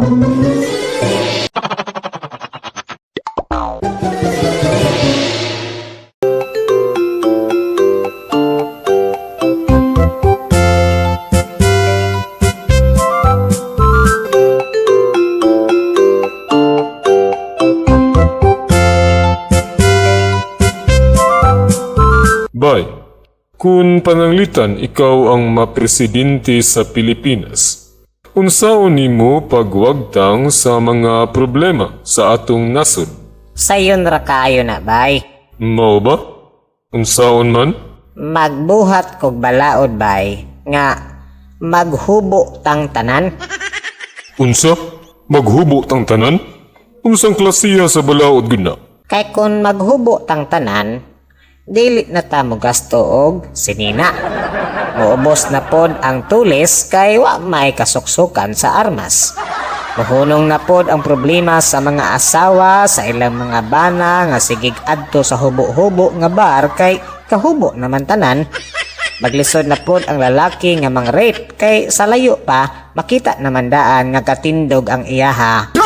Bay, kung pananglitan ikaw ang mapresidente sa Pilipinas, unsaon nimo pagwagtang sa mga problema sa atong nasod? Sayon ra kaayo na, bay. Mao ba? Unsaon man? Magbuhat kog balaod, bay, nga maghubo tang tanan. Unsa? Maghubo tang tanan? Unsang klasiha sa balaod gud na? Kay kung maghubo tang tanan, dili na ta mo gasto og sinina. Muubos na pod ang tulis kay wa may kasuksukan sa armas. Muhunong na pod ang problema sa mga asawa sa ilang mga bana nga sigig adto sa hubo-hubo nga bar kay kahubo naman tanan. Maglisod na pod ang lalaki nga mang-rape kay sa layo pa makita naman daan nga katindog ang iyaha.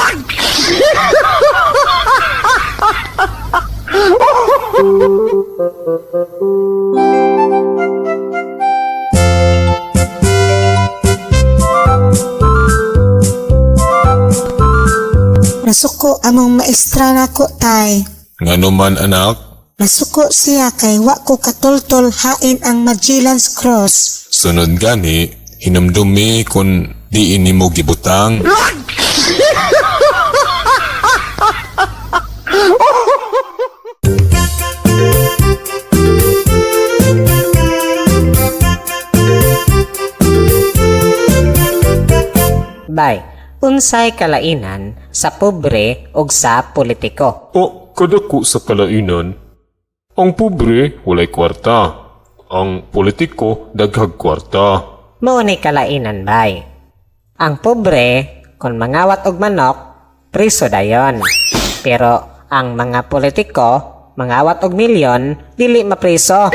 Nasuko among maestra nako, tay. Ngano man, anak? Nasuko siya kay wa ko katultol hain ang Magellan's Cross. Sunod gani, hinumdumi kung diin nimo gibutang. Bay, unsay kalainan sa pobre ug sa politiko? O kadako sa kalainan, ang pobre walay kwarta. Ang politiko daghag kwarta. Mao ni kalainan, bay. Ang pobre kung mangawat og manok, priso dayon. Pero ang mga politiko mangawat og milyon, dili mapriso.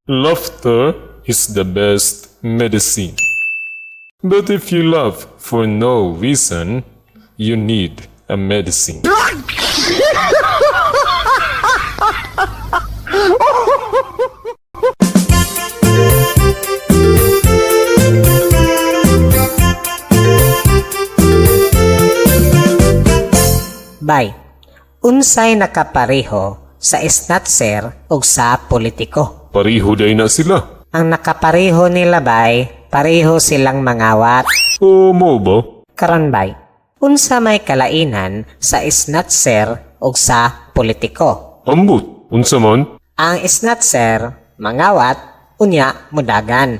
Laughter is the best medicine. But if you laugh for no reason, you need a medicine. Bay, unsay nakapareho sa snatcher ug sa politiko? Pareho day na sila. Ang nakapareho nila, bay, pareho silang mangawat. O mo ba? Karon bay, unsa may kalainan sa snatcher ug sa politiko? Ambot, unsa man? Ang snatcher, mangawat, unya mudagan.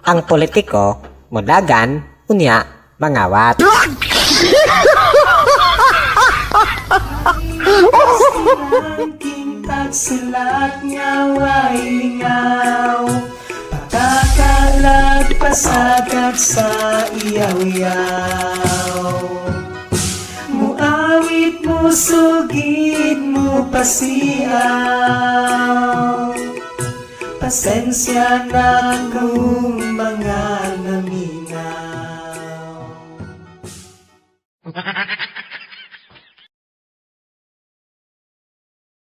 Ang politiko, mudagan, unya mangawat. Pagsilat nga way lingaw, pagkakalag pasagad sa iyaw-yaw. Muawit mo sugid mo pasiaw. Pasensya na kung mga naminaw.